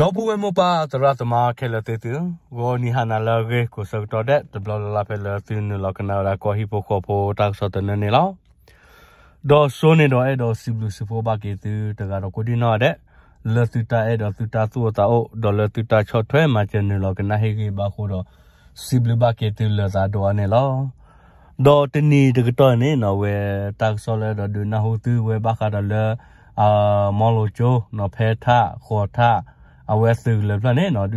ဒီပုၢ်ဝဲၢ်မိၢ်ပၢ်သရၣ်သမါခဲလၢာ်သ့ၣ်သု, ဂီၤနံၤဟါနၤလၢအဂ့ၤ ကိးဆၢကတီၢ်ဒဲး တဘျီလၢ်လၢ်ဖဲလၢသုနုာ်လီၤကနၣ်ဝဲဒၣ်ကီၢ်ဟံၣ်ဖိဃီဖိတၢ်ကစီၣ်သနၢၣ်န့ၣ်လီၤ. ဒီးစိန့ၣ်ဒီးအဲၣ်ဒိးစံးဘျုးစံးဖှိၣ်ဘၣ်က့ၤသုတဂၤဒီးကိးဒံၣ်နီၣ်ဒဲး, လၢသုတၢ်အဲၣ်ဒီးသုတၢ်သူၣ်အိၣ်သးအိၣ် ဒီးလၢသုတၢ်ဆီၣ်ထွဲမၤစၢၤနုာ်လီၤကနၣ်ဟ့ၣ်ဂံၢ်ဘါအဃိဒီး စံးဘျုးဘၣ်က့ၤသုလၢသးဒိၣ်အါန့ၣ်လီၤ. ဒီးတနံၤတကတီၢ်န့ၣ်နီၣ် အဝဲတၢ်ကစီၣ်လၢအဲၣ်ဒိးဒုးနၢ်ဟူသုဝဲဘၣ်ဃးဒီးလၢ မီလိကၠိ နီၣ် ဖဲထၣ် ဃိးထၣ် အဝဲသုးကလၢၤဖျၢၣ်န့ၣ်နီၣ်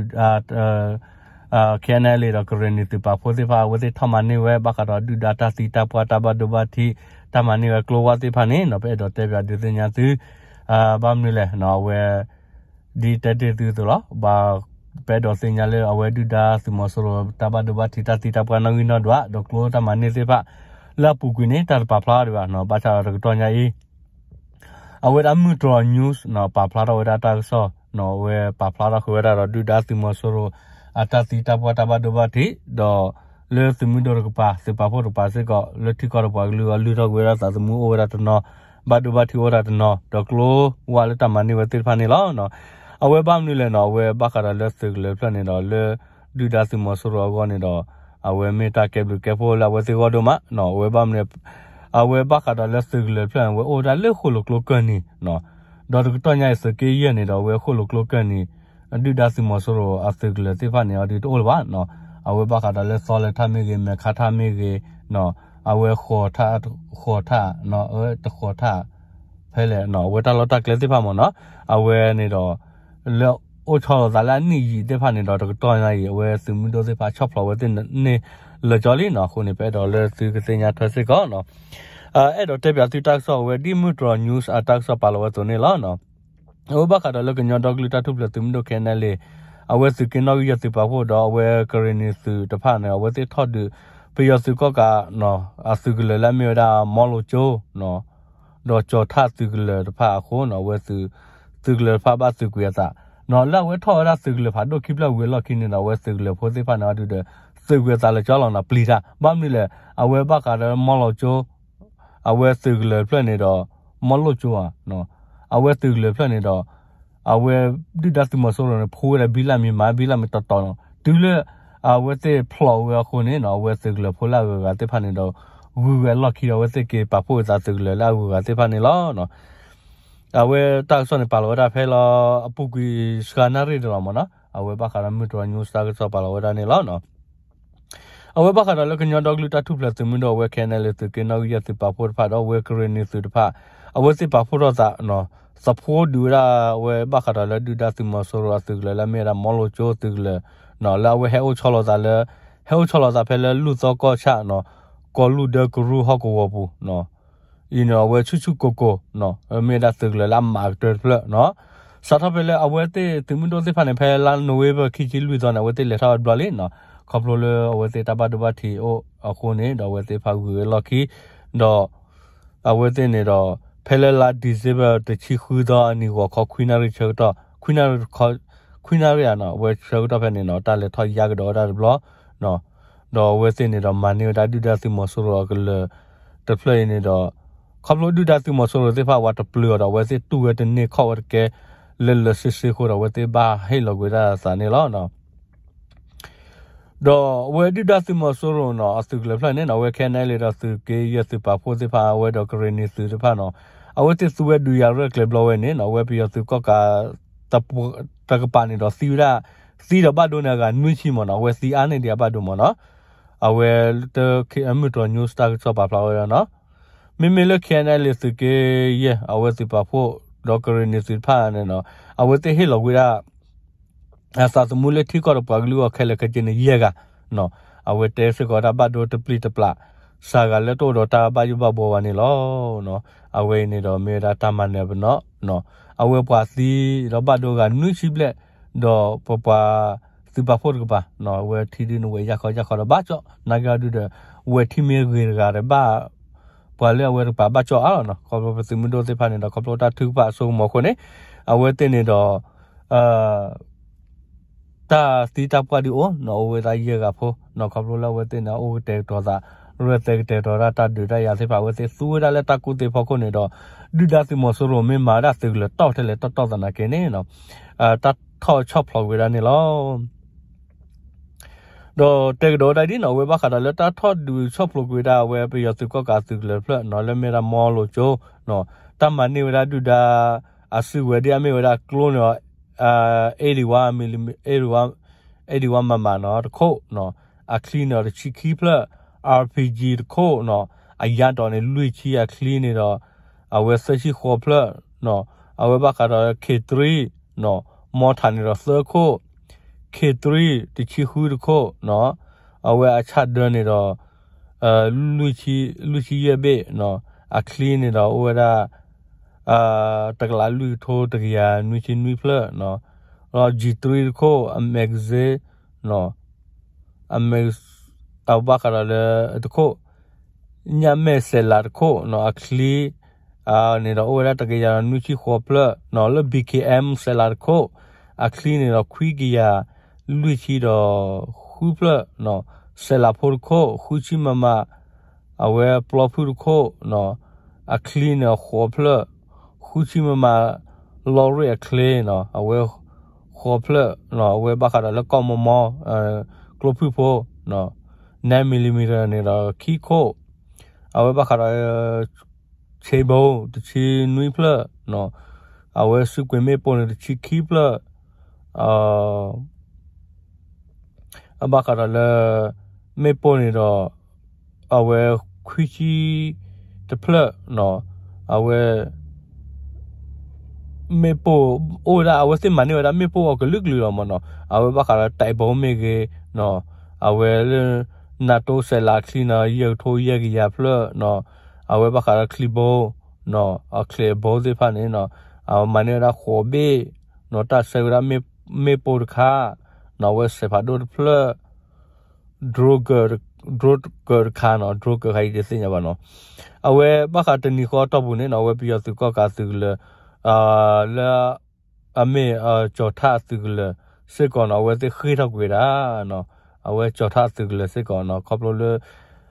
KNLA ဒီးကရ့ၣ်နံၤသုးပာ်ဖှိၣ်သ့ၣ်တဖၣ် အဝဲသ့ၣ်ထီၣ်မၤန့ၢ်ဝဲ ဘၣ်ဃးဒီးဒုၣ်ဒါတၢ်သံတၢ်ပှၢ်တၢ်ဘၣ်ဒိဘၣ်ထံး တၢ်မၤန့ၢ်ဝဲကျိဝၣ်သ့ၣ်တဖၣ်န့ၣ်နီၣ် ပအဲၣ်ဒိးတဲပၠးဒုးသ့ၣ်ညါသု ဘၣ်မနုၤလဲၣ်နီၣ် အဝဲ ဒ်တဲတ့ၢ်သုသိးလီၤ. ဘၣ် ပအဲၣ်ဒိးသ့ၣ်ညါလၢအဝဲဒုၣ်ဒါသုးမီၤစိရိၤ တၢ်ဘၣ်ဒိဘၣ်ထံးတၢ်သံတၢ်ပှၢ်နီၣ်ဂံၢ်နီၣ်ဒွး ဒီးကျိတၢ်မၤန့ၢ်သ့ၣ်တဖၣ် လၢအပူၤကွံာ်န့ၣ် တၢ်တပာ်ဖျါဒံးဘၣ်နီၣ် ဘၣ်ဆၣ်ဒီးတကတီၢ်ညါအံၤ အဝဲဒၣ်မုၢ်တြီၤ news နီၣ် ပာ်ဖျါထီၣ်ဝဲဒၣ်တၢ်ကစီၣ်နီၣ် အဝဲပာ်ဖျါထီၣ်ဃုာ်ဝဲဒၣ်ဒီးဒုၣ်ဒါသုးမီၤစိရိၤ အတၢ်သံတၢ်ပှၢ်တၢ်ဘၣ်ဒိဘၣ်ထံး ဒီးလၢသုးမုၢ်ဒိၣ်တကပၤ သုးပာ်ဖှိၣ်တကပၤစ့ၢ်ကီး လၢထံကီၢ်တပှၤကလုာ်အဂီၢ် လုၢ်ထီၣ်ကွံာ်ဝဲဒၣ်သးသမူအိၣ်ဝဲဒၣ်တနီၤ ဘၣ်ဒိဘၣ်ထံးအိၣ်ဝဲဒၣ်တနီၤ ဒီးကျိဝၣ်လၢတၢ်မၤန့ၢ်ဝဲသ့ၣ်တဖၣ်န့ၣ်လီၤ. အဝဲဘၣ်မနုၤလဲၣ်နီၣ် အဝဲဘၣ်ဃးဒီးလၢသုးကလၢၤဖျၢၣ်န့ၣ်ဒီး လၢဒုၣ်ဒါသုးမီၤစိရိၤအဂီၢ်န့ၣ်ဒီး အဝဲမ့ၢ်တၢ်ကဲဘျုးကဲဖှိၣ်လၢအဝဲသ့ၣ်ဂီၢ်ဒိၣ်မးနီၣ် အဝဲဘၣ်မနုၤ အဝဲဘၣ်ဃးဒီးလၢသုးကလၢၤဖျၢၣ်န့ၣ် အဝဲအိၣ်ဝဲဒၣ်လၢဃိၣ်လိာ်ကျိကၢၢ်နံၤနီၣ် ဒီးတကတီၢ်ညါအံၤသုးက့ယဲၢ်န့ၣ်ဒီး အဝဲဃိၣ်လိာ်ကျိကၢၢ်နံၤ ဒုၣ်ဒါသုးမီၤစိရိၤအသုးကလၢၤသ့ၣ်တဖၣ်န့ၣ် အဒုးတအိၣ်လၢၤဘၣ်နီၣ် အဝဲဘၣ်ဃးဒီးလၢသီလဲၤထၣ်မ့ၢ်ဂ့ၤ မဲာ်ခါထၣ်မ့ၢ်ဂ့ၤနီၣ် အဝဲဃိးထၣ် ဃိးထၣ် တဃိးထၣ် ဖဲလဲၣ်နီၣ် အဝဲတၢ်လီၢ်တၢ်ကျဲသ့ၣ်တဖၣ်မ့ၢ်နီၣ် အဝဲန့ၣ်ဒီး လၢအိၣ်ဆီလီၤသးလၢအနံၣ်ယံာ်သ့ၣ်တဖၣ်န့ၣ်ဒီး တကတီၢ်ညါအံၤ အဝဲသုးမုၢ်ဒိၣ်သ့ၣ်တဖၣ်ဆီၣ်ဖျိးဝဲသ့ၣ်န့ၣ်လၢာ်ကၠီလံနီၣ် အဃိန့ၣ် ပအဲၣ်ဒိးလၢသုကသ့ၣ်ညါထွဲစ့ၢ်ကီးနီၣ် အဲၣ်ဒိးတဲပၠးသုတၢ်ကစီၣ်အဝဲဒ်မုၢ်တြီၤ news အတၢ်ကစီၣ်ပာ်လီၤဝဲအသိးန့ၣ်လီၤ. အဝဲဘၣ်ဃးဒီးလၢကညီဒီကလုာ်တၢ်ထူၣ်ဖျဲးသုးမုၢ်ဒိၣ် KNLA အဝဲသုးက့နီၣ်ဂံၢ်ယဲၢ်သုးပာ်ဖှိၣ်ဒီးအဝဲကရ့ၣ်နံၤသုးတဖၣ်န့ၣ် အဝဲသ့ၣ်ထီၣ်ဒုး ပယီၤသုးကီၣ်ကး အသုးကလၢၤလၢအမ့ၢ်ဝဲဒၣ်မီလိကၠိ ဒီးကၠီၤထၣ်သုးကလၢၤတဖၣ်အဃိနီၣ် အဝဲသုးကလၢၤတဖၣ်ဘၣ်သုးကွံာ်အသးနီၣ် လၢအဝဲထီၣ်ဝဲဒၣ်သုးကလၢၤဖးဒိၣ်ခံဖျၢၣ်ဝံၤအလီၢ်ခံန့ၣ်ဒီး အဝဲသုးကလၢၤဖိသ့ၣ်တဖၣ်န့ၣ် အဒုးဒီး သုးကွံာ်အသးလၢာ်ကၠီလီၤနီၣ် ပျံၤတၢ် ဘၣ်မနုၤလဲၣ် အဝဲဘၣ်ဃးဒီးမီလိကၠိ အဝဲသုးကလၢၤဖျၢၣ်န့ၣ်ဒီး မီလိကၠိဧါ အဝဲသုးကလၢၤဖျၢၣ်န့ၣ်ဒီး အဝဲဒုၣ်ဒါသုးမီၤစိရိၤန့ၣ် ဖိဝဲဒၣ်ဘံလၢ်မံၤမၤဘံလၢ်မံၤတီတီနီၤ တုၤလၢ အဝဲသ့ၣ်ဖျိးဝဲအဃိန့ၣ်နီၤ အဝဲသုးကလၢၤဖိလၢအဂုၤအဂၤသ့ၣ်တဖၣ်န့ၣ်ဒီး ဂုၤဝဲအလီၢ်ခံဒီး အဝဲသ့ၣ်က့ၤပာ်ဖှိၣ်ဝဲသးသုးကလၢၤလၢအဂုၤအဂၤသ့ၣ်တဖၣ်န့ၣ်လီၤ. အဝဲတၢ်ကစီၣ်န့ၣ် ပာ်လီၤဝဲဒၣ်ဖဲလီၤ အပူၤကွံာ်စှၤနၣ်ရံၣ်တလီၤမ့ၢ်နီၤ အဝဲဘၣ်ဃးဒီးမုၢ်တြီၤ news တၢ်ကစီၣ်ပာ်လီၤဝဲဒၣ်န့ၣ်လီၤ. အဝဲဘၣ်ဃးဒီးလၢကညီဒီကလုာ်တၢ်ထူၣ်ဖျဲးသုးမုၢ်ဒိၣ် အဝဲ KNLA သုးက့နီၣ်ဂံၢ်ယဲၢ်သုးပာ်ဖှိၣ်တဖၣ်ဒီး အဝဲကရ့ၣ်နံၤသုးတဖၣ် အဝဲသ့ၣ်ပာ်ဖှိၣ်ထီၣ်သး သဖှိဒုးဝဲဒၣ်ဝဲဘၣ်ဃးဒီးလၢဒုၣ်ဒါသုးမီၤစိရိၤအသုးကလၢၤလၢအမ့ၢ်ဝဲဒၣ် မီလိကၠိသုးကလၢၤ လၢအဝဲဟဲအိၣ်ဆီလီၤသးလၢ ဟဲအိၣ်ဆီလီၤသးဖဲလၢလူၢ်သီကီၢ်ဆၣ် ကီၢ်လူၢ်ဒၢကရူၢ်ဟီၣ်ကဝီၤပူၤ အံၤန့ၣ် အဝဲဆူၣ်ဆူၣ်ကိၢ်ကိၢ် မ့ၢ်ဝဲဒၣ်သုးကလၢၤလၢအမၤကတၢၢ်တဖျၢၣ်နီၤ. စးထီၣ်ဖဲလၢအဝဲသ့ၣ်သုးမုၢ်ဒိၣ်သ့ၣ်တဖၣ်န့ၣ် ဖဲလါနိၣ်ဝ့ဘၢၣ် ခံဆံလွံၢ်သီန့ၣ် အဝဲသ့ၣ်လဲၤထီၣ်ဝဲတဘျီလံနီၤ. ခီဖျိလၢအဝဲသ့ၣ်တၢ်ဘၣ်ဒိဘၣ်ထံးအိၣ်အဃိန့ၣ်ဒီး အဝဲသ့ၣ်တဖၣ်ဂုၤဝဲလီၢ်ခံ ဒီး အဝဲသ့ၣ်န့ၣ်ဒီး ဖဲလၢလါ December တဆံဃုသီအနံၤ ဂီၤခီခွံနၣ်ရံၣ်ဆၢကတီၢ် ခွံနၣ်ရံၣ် ခွံနၣ်ရံၣ်ဧါနီၤ အဝဲဆၢကတီၢ်ဖဲန့ၣ်နီၤ တၢ်လဲၤထီၣ်ယါကဒီးဝဲဒၣ်တဘျီ ဒီးအဝဲသ့ၣ်န့ၣ်ဒီး မၤန့ၢ်ဝဲဒၣ်ဒုၣ်ဒါသုးမီၤစိရိၤအကလၢၤတဖျၢၣ်အံၤန့ၣ်ဒီး ခီဖျိဒုၣ်ဒါသုးမီၤစိရိၤသ့ၣ်တဖၣ် ဝဲတပျုာ်အီၤဒီး အဝဲသ့ၣ်တူၢ်ဝဲတန့ၢ်ခီၣ်ဝဲတကဲ လၢလၢဆ့ဆ့အဃိဒီး အဝဲသ့ၣ်ဘၣ်ဟ့ၣ်လီၤကွံာ်ဝဲဒၣ်အသးန့ၣ်လီၤ. ဒီးအဝဲဒုၣ်ဒါသုးမီၤစိရိၤနီၤ အသုးကလၢၤဖျၢၣ်န့ၣ်နီၤ အဝဲ KNLA ဒီးသုးက့ယဲၢ်သုးပာ်ဖှိၣ်သ့ၣ်တဖၣ် အဝဲဒီးကရ့ၣ်နံၤသုးသ့ၣ်တဖၣ်နီၤ အဝဲသ့ၣ်သူဝဲဒုးယၤရဲၣ်ကျဲၤဘျီဝဲန့ၣ်နီၤ အဝဲပယီၤသုးကီၣ်ကး တကပၤန့ၣ်ဒီးသံဝဲဒၣ် သံဒီးဘၣ်ဒိန့ၣ်အဂၤနွံဆံမ့ၢ်နီၤ အဝဲသံအါန့ၢ်ဒံးအဘၣ်ဒိမ့ၢ်နီၤ အဝဲတ မုၢ်တြီၤ news တၢ်ကစီၣ်ပာ်ဖျါဝဲဒၣ်နီၤ မ့မ့ၢ်လၢ KNLA သုးက့ယဲၢ် အဝဲသုးပာ်ဖှိၣ် ဒီးကရ့ၣ်နံၤသုးတဖၣ်န့ၣ်နီၤ အဝဲသ့ၣ်ဟ့ၣ်လီၤကွံာ်ဒၣ် သးသမူလၢထံကီၢ်ဒီးပှၤကလုာ်အဂီၢ်ခဲလၢာ်ခဲဆ့န့ၣ် ယဲၢ်ဂၤနီၤ အဝဲတဲစ့ၢ်ကီးဝဲဒၣ်ဘၣ်ဒိတပျံၤတပျၢ် စှၤဂၤလၢတအိၣ်ဒီးတၢ်ဘၣ်ယိၣ်ဘၣ်ဘှီဘၣ်န့ၣ်လီၤ. အဝဲအံၤန့ၣ်ဒီးမ့ၢ်ဝဲဒၣ်တၢ်မၤနၢၤပနီၣ်နီၤ အဝဲပှၤသံဒီးဘၣ်ဒိဂၤနွံဆံဘျဲၣ် ဒီးပပှၤသုးပာ်ဖှိၣ်တကပၤနီၤ အဝဲထံဒုန့ၣ်ဝဲယၢ်ခီယၢ်ခီဒီးဘၣ်ကၠီၣ် နာ်က့အီၤဒုဒီး ဝဲထံမ့ၢ်ဂ့ၤတဂၤဒီးဘၣ် ပှၤလၢအဝဲတကပၤဘၣ်ကၠီၣ်အါလီၤနီၤ ခီဖျိပသုးမုၢ်ဒိၣ်သ့ၣ်တဖၣ်န့ၣ်ဒီး ခီဖျိတၢ်ထုကဖၣ်အစိကမီၤအဃိန့ၣ် အဝဲသ့ၣ်န့ၣ်ဒီး တၢ်သံတၢ်ပှၢ်ဒုးအိၣ်နီၤ အိၣ်ဝဲဒၣ်ယဲၢ်ဂၤဖိနီၤ ခီဖျိလၢအဝဲသ့ၣ်န့ၣ် အိၣ်ကတဲာ်ကတီၤသး ရဲၣ်သဲကတဲာ်ကတီၤဒၣ်တၢ်ဒုးတၢ်ယၤသ့ၣ်တဖၣ် အဝဲသ့ၣ်သူဝဲဒၣ်လၢတၢ်ကူၣ်သ့အဖီခိၣ်န့ၣ်ဒီး ဒုၣ်ဒါသုးမီၤစိရိၤမ့ၢ်မၤဝဲဒၣ်သုးကလၢၤတီၢ်ထဲလဲၣ်တီၢ်တီၢ်သနာ်က့န့ၣ်နီၤ တၢ် ထီၣ်ဆီၣ်ဖျိးကွံာ်ဝဲဒၣ်န့ၣ်လီၤ. ဒီးတဲကဒီးဝဲဒၣ်ဒ်နီၤ အဝဲဘၣ်ဃးဒီးလၢတၢ်ထီၣ်ဒုးဆီၣ်ဖျိးကွံာ်ဝဲဒၣ် အဝဲပယီၤသုးကီၣ်ကးအသုးကလၢၤတဖျၢၣ်နီၤ လၢမ့ၢ်ဝဲဒၣ်မီလိကၠိနီၤ, တၢ်မၤန့ၢ်ဝဲဒၣ်ဒုၣ်ဒါ အစုကဝဲၤဒ်အမ့ၢ်ဝဲဒၣ်ကျိန့ၣ်ဒီး eighty-one mm, eighty-one, eighty-one mm နီၤ တခိၣ်နီၤ, အချံန့ၣ်ဒီးတဆံခံဖျၢၣ်, RPG တခိၣ်နီၤ, အယါဒီးန့ၣ်လွံၢ်ဆံ, အချံန့ၣ်ဒီး အဝဲသၢဆံဃိးဖျၢၣ်နီၤ, အဝဲဘၣ်ဃးဒီး K three နီၤ, မီထးန့ၣ်ဒီးသၢခိၣ်, K three တဆံဃုတခိၣ်နီၤ, အဝဲအဆၣ်ဒၢန့ၣ်ဒီး လွံၢ်ဆံယဲၢ်ဘ့ၣ်နီၤ, အချံန့ၣ်ဒီးအိၣ်ဝဲဒၣ် တကလးလွံၢ်ကထိတကယၤနွံဆံနွံဖျၢၣ်နီၤ, ဒီး G three တခိၣ်, အ magazine နီၤ, အ mag-, အဘၣ်ဃးဒီးလၢတခိၣ်, ညၣ်မဲၣ်စဲးလးတခိၣ်နီၤ, အချံ န့ၣ်ဒီးအိၣ်ဝဲဒၣ်တကယၤနွံဆံဃိးဖျၢၣ်နီၤ, လၢ B K M စဲးလးတခိၣ်, အချံန့ၣ်ဒီးခွံကယၤလွံၢ်ဆံဒီးဃုဖျၢၣ်နီၤ, စဲးလးဖိတခိၣ်, ဃုဆံ MM အဝဲပျီဖုၣ်တခိၣ်နီၤ, အချံန့ၣ်ဃိးဖျၢၣ်, ဃုဆံ MM လီရ့ၣ်အချ့နီၤ, အဝဲဃိးဖျၢၣ်နီၤ, အဝဲဘၣ်ဃးဒီးလၢကီၢ်မီမီ ကျိဖုၣ်ဖိနီၤ, nine millimeter န့ၣ်ဒီးခံခိၣ်, အဝဲဘၣ်ဃးဒီး ဆ့ဘိ တဆံနွံဖျၢၣ်နီၤ, အဝဲစုကွံာ်မ့ၣ်ပိၢ်န့ၣ်တဆံခံဖျၢၣ်, အဘၣ်ဃးဒီးလၢ မ့ၣ်ပိၢ်န့ၣ်ဒီး အဝဲခွံဆံတဖျၢၣ်နီၤ, အဝဲ မ့ၣ်ပိၢ်အိၣ်ဝဲဒၣ် အဝဲသ့ၣ်မၤန့ၢ်ဝဲဒၣ်မ့ၣ်ပိၢ်အီၤကလုာ်ကလုာ်လီၤမ့ၢ်နီၤ, အဝဲဘၣ်ဃးဒီး တိုက်ဘုံ မ့ၢ်ဂ့ၤနီၤ, အဝဲလၢ NATO စဲးလးအချံနီၤ ယဲၢ်ကထိယဲၢ်ကယၤဖျၢၣ်နီၤ, အဝဲဘၣ်ဃးဒီးချံဘိနီၤ အချံဘိသ့ၣ်တဖၣ်န့ၣ်နီၤ, အဝဲမၤန့ၢ်ဝဲဒၣ်ဃိးဘ့ၣ်နီၤ, တၢ်ဆှၢဝဲဒၣ်မ့ၣ်ပိၢ်တခါနီၤ, အဝဲစဲးဖးဒိၣ်တဖျၢၣ် drone ကၢၤတခါနီၤ, drone ကၢၤတခါအံၤတသ့ၣ်ညါဘၣ်နီၤ, အဝဲဘၣ်ဃးတနံၤဃီတီၢ်ပူၤန့ၣ်နီၤ, အဝဲပယီၤသုးကီၣ်ကးသုးကလၢၤ လၢ အမ့ၢ် ကၠီၤထၣ်အသုးကလၢၤစ့ၢ်ကီးနီၤ, အဝဲသ့ၣ်ဃ့ၢ်ထီၣ်ကွံာ်ဝဲဒၣ်နီၤ, အဝဲကၠီၤထၣ်အသုးကလၢၤစ့ၢ်ကီးနီၤ, ခီဖျိလၢ တနံၤဃီတီၢ်ပူၤ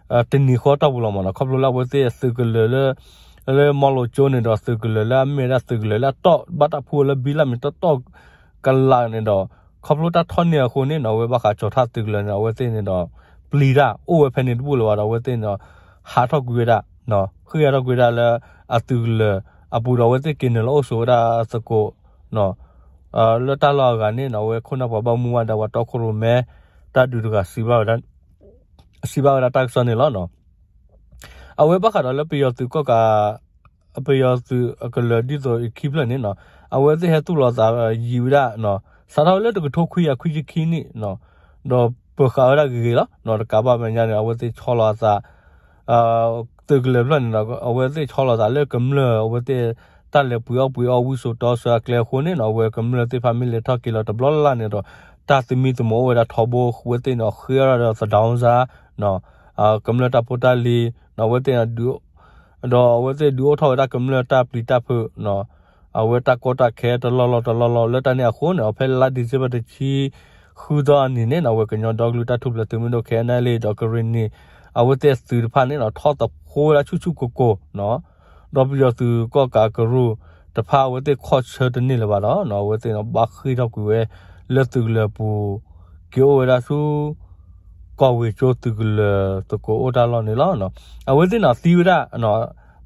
လီၤမ့ၢ်နီၤ, ခီဖျိလၢအဝဲသ့ၣ်အသုးကလၢၤလၢ လၢမီလိကၠိန့ၣ်ဒီးသုးကလၢၤလၢအမ့ၢ်ဝဲဒၣ်သုးကလၢၤလၢအတီၢ်ဘၣ်တၢ်ဖှူလၢဘံလၢ်မ့ၢ်တတီၢ် ကလးန့ၣ်ဒီး ခီဖျိတၢ်ထီၣ်န့ၢ်အဃိန့ၣ်နီၤ, အဝဲဘၣ်ဃးကၠီၤထၣ်သုးကလၢၤန့ၣ် အဝဲသ့ၣ်န့ၣ်ဒီး ပျံၤတၢ်အိၣ်ဝဲဖဲန့ၣ်တဘူၣ်လၢၤဘၣ်ဒီး အဝဲသ့ၣ်န့ၣ်ဒီး ဟးထီၣ်ကွံာ်ဝဲဒၣ်, ဃ့ၢ်ထီၣ်ကွံာ်ဝဲဒၣ်လၢ အသုးကလၢၤအပူၤဒီး အဝဲသ့ၣ်က့ၤနုာ်လီၤအိၣ်ဆိးဝဲဒၣ်သကိး လၢတၢ်လီၢ်အဂၤန့ၣ်နီၤ, အဝဲခိၣ်နၢ်ပှၤဘၣ်မူဘၣ်ဒါပှၤတီခိၣ်ရိၣ်မဲ တၢ်ဒုးတဂၤ စံးဘၣ်ဝဲဒၣ်တၢ်ကစီၣ်န့ၣ်လီၤ. အဝဲဘၣ်ဃးဒီးလၢပယီၤသုးကီၣ်ကး ပယီၤသုးအကလၢၤဒ်သိးအခံဖျၢၣ်န့ၣ်နီၤ, အဝဲသ့ၣ်ဟဲသူၣ်လီၤသးယံာ်ဝဲဒၣ်, စးထီၣ်လၢတကထိခွံကယၤခွံဆံခံနံၣ်, ဒီးပၢၤဃာ်ဝဲဒၣ်ဂ့ၤဂ့ၤလီၤ. တကးဘၣ်မဲာ်ညါန့ၣ် အဝဲသ့ၣ်ဆီလီၤအသး သုးကလၢၤဖျၢၣ်န့ၣ်ဒီး အဝဲသ့ၣ်ဆီလီၤသးလၢကမျၢၢ် အဝဲသ့ၣ်တၢ်လဲၤပှ့ၤအီၣ်ပှ့ၤအီဝံစိာ်တီဆှၢအကျဲအဃိန့ၣ်နီၤ, အဝဲကမျၢၢ်သ့ၣ်တဖၣ်မ့ၢ်လဲၤထီၣ်က့ၤလီၤတဘျီလၢ်လၢ်န့ၣ်ဒီး တၢ်သမံသမိးအိၣ်ဝဲဒၣ်ထီဘိ အဝဲသ့ၣ်န့ၣ် ဃ့အီၣ်ဒၣ်ဒီးသဒါစါ ကမျၢၢ်တၢ်ဖိတၢ်လံၤ အဝဲသ့ၣ် ဒီးအဝဲသ့ၣ်ဒုးအိၣ်ထီၣ်ဝဲဒၣ်ကမျၢၢ်တၢ်ပျံၤတၢ်ဖုး အဝဲတၢ်ကီတၢ်ခဲတလီၢ်လီၢ်တလီၢ်လီၢ် လၢတၢ်န့ၣ်အဃိန့ၣ် ဖဲလါ December တဆံဃုသီအနံၤန့ၣ်နီၤ, အဝဲကညီဒီကလုာ်တၢ်ထူၣ်ဖျဲးသုးမုၢ်ဒိၣ် ခဲအံၤန့ၣ်လံ ဒီးကရ့ၣ်နံၣ် အဝဲသ့ၣ်အသုးတဖၣ်န့ၣ်နီၤ ထီၣ်သဖှိဝဲဒၣ်ဆူၣ်ဆူၣ်ကိၢ်ကိၢ်နီၤ, ဒီးပယီၤသုးကီၣ်ကးကရူၢ်တဖၣ် အဝဲသ့ၣ်ခီၣ်ဆၢတန့ၢ်လၢၤဘၣ်ဒီးနီၤ, အဝဲသ့ၣ်နီၤ ဘၣ်ဃ့ၢ်ထီၣ်ကွံာ်ဝဲလၢသုးကလၢၤအပူၤ က့ၤအိၣ်ဝဲဒၣ်ဆူ ကီၢ်ဝ့ၤကၠိသုးကလၢၤသကိးအိၣ်တၢ်လီၢ်န့ၣ်လီၤ. အဝဲသ့ၣ်န့ၣ်သံဝဲဒၣ်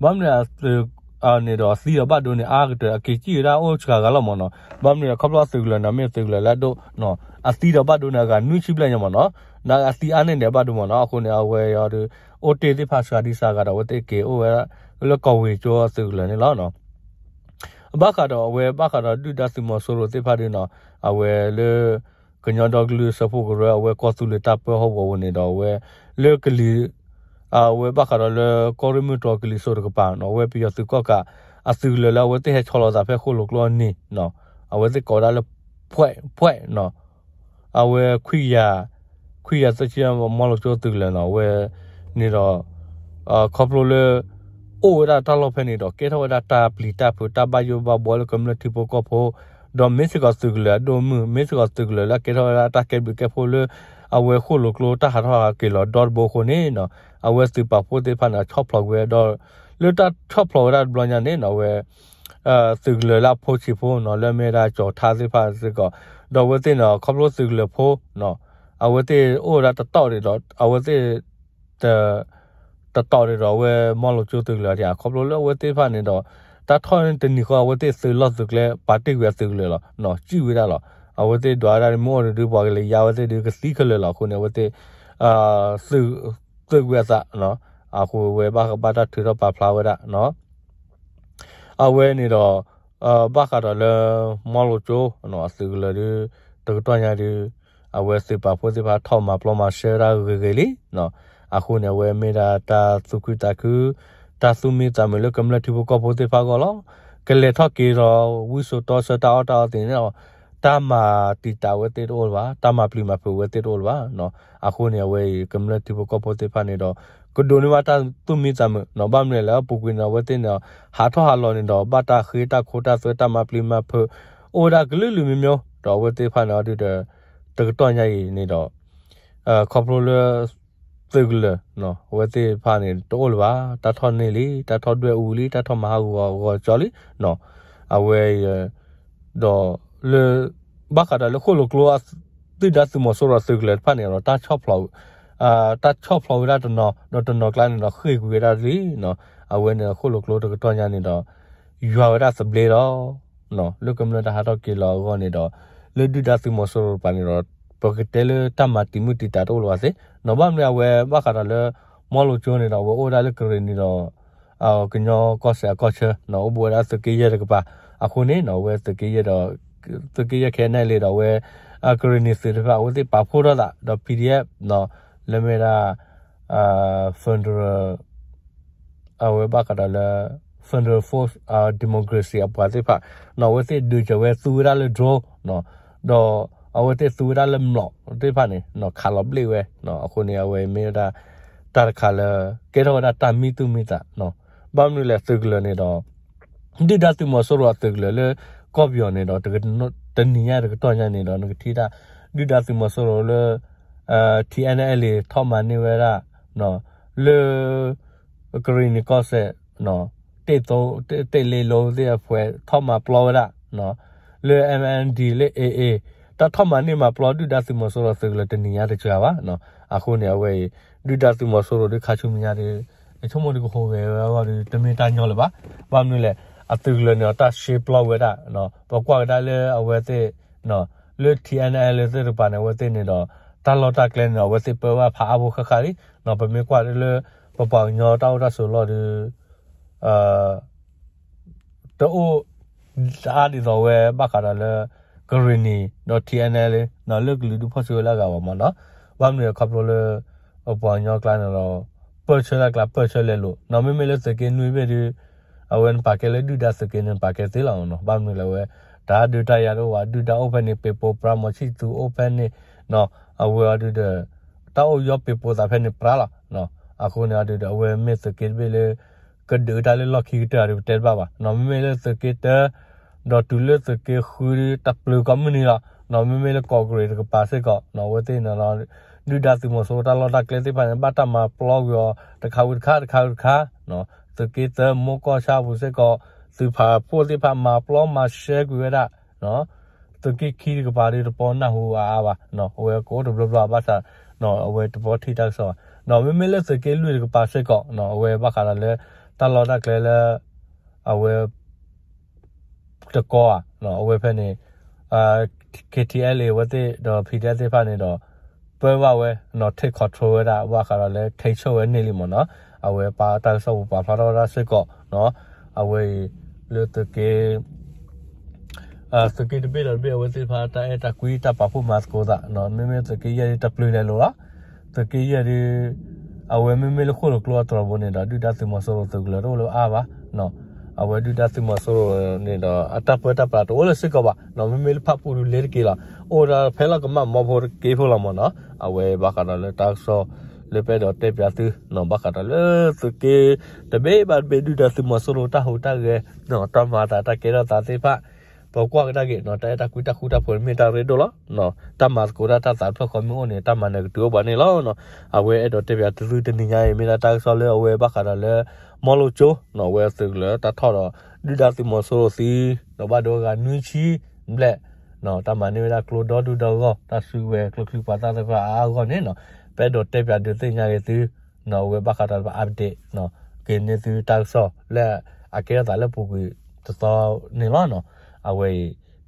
ဘၣ်မနုၤန့ၣ်ဒီးသံဒီးဘၣ်ဒိန့ၣ် အါကတၢၢ်အက့ၤစံၣ်ဝဲဒၣ်အိၣ်စှၤဂၤလီၤမ့ၢ်နီၤ, ဘၣ်မနုၤဒီးခီဖျိအသုးကလၢၤန့ၣ် မ့ၢ်သုးကလၢၤလၢအဒိၣ်နီၤ, အသံဒီးဘၣ်ဒိန့ၣ် အဂၤနွံဆံဘျဲၣ်ညါမ့ၢ်နီၤ, နာ်က့အသံအါန့ၢ်န့ၣ်ဘၣ်ဒိမ့ၢ်နီၤ, အဃိန့ၣ် အဝဲအံၤဒီး အိၣ်တ့ၢ်သ့ၣ်တဖၣ်စှၤဒံစှၤဂၤဒီး အဝဲသ့ၣ်က့ၤအိၣ်ဝဲဒၣ် လၢကီၢ်ဝ့ၤကၠိအသုးကလၢၤန့ၣ်လီၤ. ဘၣ်ဃးဒီးအဝဲ ဘၣ်ဃးဒီးဒုၣ်ဒါသုးမီၤစိရိၤသ့ၣ်တဖၣ်ဒီးနီၤ, အဝဲလၢ ကညီဒီကလုာ်စၢဖှိၣ်ကရၢ အဝဲကီၢ်သူလ့ၤတၢ်ပၢဟီၣ်ကဝီၤပူၤန့ၣ်ဒီး အဝဲလၢကလံၤ အဝဲဘၣ်ဃးဒီးလၢကီၢ်ရ့ၣ်မုၢ်တြီၤကလံၤစိးတကပၤနီၤ, အဝဲပယီၤသုးကီၣ်ကး အသုးကလၢၤလၢအဝဲသ့ၣ်ဟဲဆီလီၤသးဖဲဃိၣ်လိာ်ကျိအနံၤနီၤ, အဝဲသ့ၣ်ကိးဝဲဒၣ်လၢ ဖှဲး ဖှဲးနီၤ အဝဲခွံကယၤ ခွံကယၤသၢဆံ မီလိာ်ကၠိသုးကလၢၤနီၤ, အဝဲန့ၣ်ဒီး ခီဖျိလၢ အိၣ်ဝဲဒၣ်တၢ်လီၢ်ဖဲန့ၣ်ဒီး ကဲထီၣ်ဝဲဒၣ်တၢ်ပျံၤတၢ်ဖုး တၢ်ဘၣ်ယိၣ်ဘၣ်ဘှီလၢကမျၢၢ်ထံဖိကီၢ်ဖိ, ဒီးမ့ၢ်စ့ၢ်ကီးသုးကလၢၤအဒိၣ်မုၢ် မ့ၢ်စ့ၢ်ကီးသုးကလၢၤလၢအကဲထီၣ်ဝဲဒၣ်တၢ်ကဲဘျုးကဲဖှိၣ်လၢ အဝဲဃိၣ်လိာ်ကျိတၢ်ဟးထီၣ်ဟးက့ၤလီၤဒီတဘိအဃိန့ၣ်နီၤ, အဝဲသုးပာ်ဖှိၣ်သ့ၣ်တဖၣ်န့ၣ် ဆီၣ်ဖျိးကွံာ်ဝဲဒီး လၢတၢ်ဆီၣ်ဖျိးဝဲဒၣ်တဘျီညါန့ၣ်နီၤ, အဝဲ သုးကလၢၤလၢအဖိဆံးဖိနီၤ လၢအမ့ၢ်ဝဲဒၣ်ကၠီၤထါသ့ၣ်တဖၣ်စ့ၢ်ကီး, ဒီးအဝဲသ့ၣ်န့ၣ် ခီဖျိသုးကလၢၤဖိနီၤ အဝဲသ့ၣ်အိၣ်ဝဲဒၣ်တတီၢ်ဒံးဒီး အဝဲသ့ၣ် တတီၢ်ဒံးဒီး အဝဲမီလိကၠိသုးကလၢၤဧါ, ခီဖျိလၢအဝဲသ့ၣ်တဖၣ်န့ၣ်ဒီး တၢ်ထီၣ်န့ၣ်တနံၤဃီ အဝဲသ့ၣ်သုးလီၢ်သုးကျဲ ပာ်တ့ၢ်ကွံာ်အသုးကလၢၤလီၤ, စံၣ်ဝဲဒၣ်လီၤ. အဝဲသ့ၣ်ဒွးဒၣ်န့ၣ် မ့ၢ်အိၣ်တဒု ပှၤကလဲၤယါဝဲသ့ၣ်ဒုးကသံခဲလၢာ်လီၤ. အဃိန့ၣ် အဝဲသ့ၣ် သုးကွံာ်အသး အဃိဝဲဘၣ်ဘၣ်တၢ်ထုးထီၣ်ပာ်ဖျါဝဲဒၣ် အဝဲန့ၣ်ဒီး ဘၣ်ဃးဒီးလၢ မီလိကၠိ အသုးကလၢၤဒုး တကတီၢ်ညါဒုး အဝဲသုးပာ်ဖှိၣ်သ့ၣ်တဖၣ်ထီၣ်မၤပျီမၤရှဲဝဲဒၣ်ဂ့ၤဂ့ၤလံ. အဃိန့ၣ် အဝဲမ့ၢ်ဒၣ်တၢ်သူၣ်ခုသးခု တၢ်သူၣ်မံသးမုာ်လၢကမျၢၢ်ထံဖိကီၢ်ဖိသ့ၣ်တဖၣ်အဂီၢ်လီၤ. ကလဲၤထီၣ်က့ၤဒီး ဝံစိာ်တီဆၢတၢ်အီၣ်တၢ်အီသ့ၣ်န့ၣ်ဒီး တၢ်မၤတံာ်တာ်ဝဲသ့ၣ်တအိၣ်လၢၤဘၣ်, တၢ်မၤပျံၤမၤဖုးဝဲသ့ၣ်တအိၣ်လၢၤဘၣ်. အဃိန့ၣ် အဝဲအံၤ ကမျၢၢ်ထံဖိကီၢ်ဖိသ့ၣ်တဖၣ်န့ၣ်ဒီး ကဒိးန့ၢ်ဘၣ်တၢ်သူၣ်မံသးမုာ်နီၤ, ဘၣ်မနုၤလဲၣ် လၢအပူၤကွံာ်န့ၣ် အဝဲသ့ၣ်န့ၣ် ဟးထီၣ်ဟးလီၤန့ၣ်ဒီး ဘၣ်တၢ်ဃ့တၢ်ခိတၢ်သွဲ တၢ်မၤပျံၤမၤဖုး အိၣ်ဝဲဒၣ်ကလုာ်လုာ်မံၤမံၤ, ဒီးအဝဲသ့ၣ်တဖၣ်န့ၣ် အဒုးဒီး တကတီၢ်ညါအံၤန့ၣ်ဒီး ခီဖျိလၢ သုးကလၢၤ အဝဲသ့ၣ်တဖၣ်န့ၣ် တအိၣ်လၢၤဘၣ်, တၢ်ထီၣ်န့ၢ်လံ, တၢ်ထီၣ်ဒွဲၣ်အူလံ, တၢ်ထီၣ်မၤဟးဂီၤဂီၤကၠီလံ, အဝဲ ဒီးလၢ ဘၣ်ဃးဒီးလၢဃိၣ်လိာ်ကျိ ဒုၣ်ဒါသုးမီၤစိရိၤသုးကလၢၤတဖၣ်န့ၣ်ဒီး တၢ်ဆီၣ်ဖျိး တၢ်ဆီၣ်ဖျိးဝဲဒၣ်တနီၤ ဒီးတနီၤကျါန့ၣ်ဒီး ဃ့ၢ်ကွံာ်ဝဲဒၣ်လံနီၤ. အဝဲန့ၣ်ဃိၣ်လိာ်ကျိတကတီၢ်ညါန့ၣ်ဒီး ယွၤဝဲဒၣ်သဘျ့လီၤ. လၢကမျၢၢ်တၢ်ဟးထီၣ်က့ၤလီၤအဂီၢ်န့ၣ်ဒီး လၢဒုၣ်ဒါသုးမီၤစိရိၤတပၤန့ၣ်ဒီး ပကတဲလၢတၢ်မၤတံာ်မုၢ်တံာ်တာ်တအိၣ်လၢၤဘၣ်သ့ၣ်နီၤ. ဘၣ်မနုၤအဝဲဘၣ်ဃးဒီးလၢ မီလိကၠိန့ၣ်ဒီး အဝဲအိၣ်ဝဲဒၣ်လၢကရ့ၣ်နံၤဒီး ကညီကီၢ်စဲၣ်အကီၢ်ဆၢနီၤ, အိၣ်ဘူးဝဲဒၣ်သုးက့ယဲၢ်တကပၤ, အဃိန့ၣ်နီၤ အဝဲသုးက့ယဲၢ်ဒီး သုးက့ယဲၢ်ခဲအံၤန့ၣ်လံဒီး အဝဲ ကရ့ၣ်နံၤသုးတဖၣ် အဝဲသ့ၣ်ပာ်ဖှိၣ်ထီၣ်သးဒီး PDF နီၤ, လၢမ့ၢ်ဒၣ် Federal အဝဲဘၣ်ဃးဒီးလၢ Federal Force Democracy အပှၤသ့ၣ်တဖၣ်နီၤ, အဝဲသ့ၣ်ဒုးစၢၤဝဲသူဝဲဒၣ်လၢ drone နီၤ, ဒီးအဝဲသ့ၣ်သူဝဲဒၣ်လၢမျိာ်သ့ၣ်တဖၣ်န့ၣ်နီၤ ခးလီၤဘျ့ၣ်ဝဲနီၤ. အဃိန့ၣ် အဝဲမ့ၢ်ဝဲဒၣ် တၢ်တခါလၢ ကဲထီၣ်ဝဲဒၣ်တၢ်မံသူၣ်မံသးနီၤ. ဘၣ်မနုၤလဲၣ်သုးကလၢၤန့ၣ်ဒီး ဒုၣ်ဒါသုးမီၤစိရိၤအသုးကလၢၤလၢကီၢ်ပယီၤန့ၣ်ဒီး တနံၤညါတကတီၢ်ညါန့ၣ်ဒီး နကထံၣ်တၢ် ဒုၣ်ဒါသုးမီၤစိရိၤလၢ ထံအဲၣ်နဲၣ်အဲလ့ၣ် ထီၣ်မၤန့ၢ်ဝဲဒၣ် လၢ ကရ့ၣ်နံၤကီၢ်စဲၣ် တ့ၢ်သိ တ့ၢ်လ့လိသ့ၣ်အဖှဲး ထီၣ်မၤပျီဝဲဒၣ် လၢ MNDAA လၢ AA တၢ်ထီၣ်မၤန့ၢ်မၤပျီဒုၣ်ဒါသုးမီၤစိရိၤသုးကလၢၤတနံၤညါတစှၤဘၣ်နီၤ. အဃိန့ၣ် အဝဲအံၤ ဒုၣ်ဒါသုးမီၤစိရိၤဒုးခါဆူမဲာ်ညါဒီး အဆိကမိၣ်ဒုးကဟူးဂဲၤဝဲအဂီၢ်ဒီး တမ့ၢ်တၢ်ညီလၢၤဘၣ်. ဘၣ်မနုၤလဲၣ် အသုးကလၢၤန့ၣ်ဒီး တၢ်ရှဲပျီဝဲဒၣ် ပကွၢ်ကဒါလၢအဝဲသ့ၣ် လၢ ထံအဲၣ်နဲၣ်အဲလ့ၣ်သ့ၣ်တကပၤန့ၣ် အဝဲသ့ၣ်န့ၣ်ဒီး တၢ်လီၢ်တၢ်ကျဲန့ၣ်ဒီး အဝဲသ့ၣ်ပၢဝဲဖးအါဖိဃၣ်ဃၣ်လံနီၤ. ပမ့ၢ်ကွၢ်လၢ ပပှၤကညီတၢ်အိၣ်တၢ်ဆိးလီၢ်ဒီး တအိၣ် တအါဒ်သိးဝဲဘၣ်ဃးဒီးလၢ ကရ့ၣ်နံၤဒီး ထံအဲၣ်နဲၣ်အဲလ့ၣ် လၢကလုာ်ဒူၣ်ဖီၣ်စုကဝဲၤလၢအဂၤဘၣ်မ့ၢ်နီၤ. ဘၣ်မနုၤလဲၣ်ခီဖျိလၢ ပပှၤကညီကျါန့ၣ်ဒီး ပၢၢ်ဆၢတၢ်ကျါ ပၢၢ်ဆၢလဲၤလိာ်နီၤ. မ့မ့ၢ်လၢသုးက့နွံဘ့ၣ်ဒီး အဝဲနပာ်ကဲလၢဒုၣ်ဒါသုးက့န့ၣ် နပာ်ကဲသ့လီၤနီၤ. ဘၣ်မနုၤလဲၣ်ဝဲ တၢ်ဒုးတၢ်ယၤတအိၣ်ဘၣ်, ဒုၣ်ဒါအိၣ်ဖဲန့ၣ် ပ့ၤပိာ်ပြါမီၤဆံၣ်သူၤအိၣ်ဖဲန့ၣ်နီၤ. အဝဲအီၤဒုးဒီး တၢ်အိၣ်ယီၢ်ပ့ၤပိာ်သးဖဲန့ၣ်ပြါလီၤ. အဃိန့ၣ်အီၤဒုးဒီး အဝဲမ့ၢ်သုးက့တဘ့ၣ်လၢ ကဒုးတၢ်လၢလီၢ်ခံကတၢၢ်အီၤဒီး ပတဲတဘၣ်ဘၣ်နီၤ. မ့မ့ၢ်လၢသုးက့တၢ ဒီးတုၤလၢသုးက့ဃုဒီး တၢ်ပျုၤကိးမုၢ်နံၤလီၤနီၤ. မ့မ့ၢ်လၢကီးကရ့ၣ်တကပၤစ့ၢ်ကီးနီၤ အဝဲသ့ၣ်န့ၣ်လီၤ ဒုၣ်ဒါသုးမီၤစိရိၤတၢ်လီၢ်တၢ်ကျဲသ့ၣ်တဖၣ်န့ၣ် ဘၣ်တၢ်မၤပျီကွံာ်အီၤ တခါဝံၤတခါ တခါဝံၤတခါနီၤ. သုးက့သၢ မိၢ်ကီၢ်ဆၣ်အပူၤစ့ၢ်ကီး သုးဖးဖှိၣ်သ့ၣ်တဖၣ်မၤပျီမၤရှဲကွံာ်ဝဲဒၣ် သုးက့ခံတကပၤဒီး တပီနၢ်ဟူအါအါဘၣ်နီၤ. အဝဲကအိၣ်တဘျီဘျီဘၣ်ဆၣ်နီၤ အဝဲတပီထံၣ်တၢ်ကစီၣ်ဘၣ်နီၤ. မ့မ့ၢ်လၢသုးက့လွံၢ်တကပၤစ့ၢ်ကီးနီၤ အဝဲဘၣ်ဃးဒီးလၢ တၢ်လီၢ်တၢ်ကျဲလၢ အဝဲ တကီဧါနီၤ အဝဲဖဲန့ၣ် KTLA အဝဲသ့ၣ်ဒီး PDF သ့ၣ်တဖၣ်န့ၣ်ဒီး ပၢဘၣ်ဝဲနီၤ take control ဝဲဒၣ် ဘၣ်ဃးဒီးလၢ ထိန်းချုပ် ဝဲန့ၢ်လံမ့ၢ်နီၤ. အဝဲပာ်တၢ်ကစီၣ်ပူၤပာ်ဖျါထီၣ်ဝဲဒၣ်စ့ၢ်ကီးနီၤ အဝဲအံၤ လၢသုးက့ သုးက့တဘ့ၣ်ဒီးတဘ့ၣ် အဝဲသ့ၣ်တဖၣ် တၢ်အဲၣ်တၢ်ကွံတၢ်ပာ်ဖှိၣ်မၤသကိးသးနီၤ. မ့မ့ၢ်သုးက့ယဲၢ်ဒုး တၢ်ပျုၤလဲၤလိာ်လီၤ. သုးက့ယဲၢ်ဒုး အဝဲမ့မ့ၢ်လၢဃိၣ်လိာ်ကျိအတြီၤဘိန့ၣ်ဒီး ဒုၣ်ဒါသုးမီၤစိရိၤသုးကလၢၤတအိၣ်လၢအါဘၣ်နီၤ. အဝဲဒုၣ်ဒါသုးမီၤစိရိၤန့ၣ်ဒီး အတၢ်ပၢတၢ်ပြးတအိၣ်လၢၤစ့ၢ်ကီးဘၣ်နီၤ. မ့မ့ၢ်လၢဖၣ်ပူၣ်ဒုးလဲၤတက့ၢ်လီၤ. အိၣ်ဒၣ်ဖဲလီၢ်ကမၣ်မီဖိတက့ၢ်ဖိလီၤမ့ၢ်နီၤ. အဝဲဘၣ်ဃးဒီးလၢတၢ်ကစီၣ် လၢပအဲၣ်ဒိးတဲပၠးသုနီၤ ဘၣ်ဃးဒီးလၢသုးက့ တဘ့ၣ်ဘၣ်တဘ့ၣ် ဒုၣ်ဒါသုးမီၤစိရိၤတၢ်ဟူးတၢ်ဂဲၤနီၤ တၢ်မၤအသးတၢ်ကဲထီၣ်သးသ့ၣ်တဖၣ် ပကွၢ်ကဒါက့ၤ တၢ်အဲၣ်တၢ်ကွံတၢ်ဃူတၢ်ဖိးန့ၣ်မ့ၢ်တၢ်ရ့ဒိၣ်လီၤ. တၢ်မၤသကိးတၢ် တၢ်သးတဖျၢၣ်ဃီမ့ၢ်အိၣ်န့ၣ် တၢ်မၤနၢၤကတုၤအိၣ်ပှၤန့ၣ်လီၤ. အဝဲအဲၣ်ဒိးတဲပၠးသုတနံၤညါအံၤ မ့ၢ်ဒၣ်တၢ်ကစီၣ်လၢအဝဲဘၣ်ဃးဒီးလၢ မီလိကၠိ အဝဲသုးကလၢၤတၢ်ထီၣ်ဒီး ဒုၣ်ဒါသုးမီၤစိရိၤသံ ဒီးဘၣ်ဒိဂၤနွံဆံဘျဲၣ် တၢ်မၤန့ၢ်ဝဲဒၣ်ကျိဒီဒူၣ်ဒီဂီၢ် တၢ်စုကဝဲၤကျိချံမျိာ်သၣ်သ့ၣ်တဖၣ်အါအါဂီၢ်န့ၣ် ပအဲၣ်ဒိးတဲပၠးဒုးသ့ၣ်ညါက့ၤသု အဝဲဘၣ်ဃးဒီးပ update က့ၤန့ၢ်သုတၢ်ကစီၣ်လၢအကဲထီၣ်သးလၢပူၤကွံာ်တသီန့ၣ်လီၤ. အဝဲ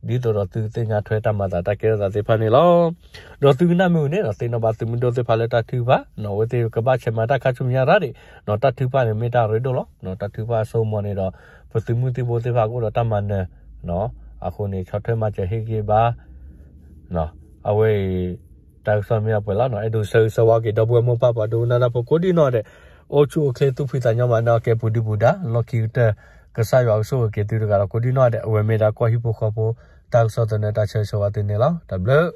အံၤ ဒ်သိးဒီးသုကသ့ၣ်ညါထွဲတၢ်မၤသးတၢ်ကဲထီၣ်သးသ့ၣ်တဖၣ်န့ၣ်လီၤ. ဒီးသုကနၣ်မ့ၢ်ဝံၤန့ၣ်ဒီး သ့ၣ်နီၣ်ဘၣ်သုးမုၢ်ဒိၣ်သ့ၣ်တဖၣ်လၢတၢ်ထုကဖၣ် အဝဲသ့ၣ်ကဘၣ်ဆဲးမၤတၢ်ခါဆူညါရၣ်ဒံး တၢ်ထုကဖၣ်န့ၣ်မ့ၢ်တၢ်ရ့ဒိၣ်လီၤ. တၢ်ထုကဖၣ်အစိကမီၤန့ၣ်ဒီး ပသုးမုၢ်သံၣ်ဘိသ့ၣ်တဖၣ်ကအိၣ်ဒီးတၢ်မၤနၢၤ အဃိန့ၣ် ဆီၣ်ထွဲမၤစၢၤဟ့ၣ်ဂံၢ်ဘါ အဝဲအံၤ တၢ်ကစီၣ်မ့ၢ်အပှဲၤလီၤ. အဲၣ်ဒိးဆၢဂ့ၤဆၢဝါက့ၤ ဒီပုၢ်ဝဲၢ်မိၢ်ပၢ်ပှၤဒိကနၣ်တၢ်ဖိကိးဒံနီၢ်ဒဲး အိၣ်ဆူၣ်အိၣ်ချ့သူၣ်ဖှံသးညီမၤနၢၤအီၤကဲပူၤဒုပူၤဒါ လီၢ်ခံကတၢၢ် ကစၢ်ယွၤကဆိၣ်ဂ့ၤက့ၤသုတဂၤဒီးကိးဒံနီၢ်ဒဲး အဝဲမ့ၢ်ဒၣ်ကီၢ်ဟံၣ်ဖိဃီဖိ တၢ်ကစီၣ်သနၢၣ်တၢ်ဆၢဂ့ၤဆၢဝါသုန့ၣ်လီၤ. တၢ်ဘျုး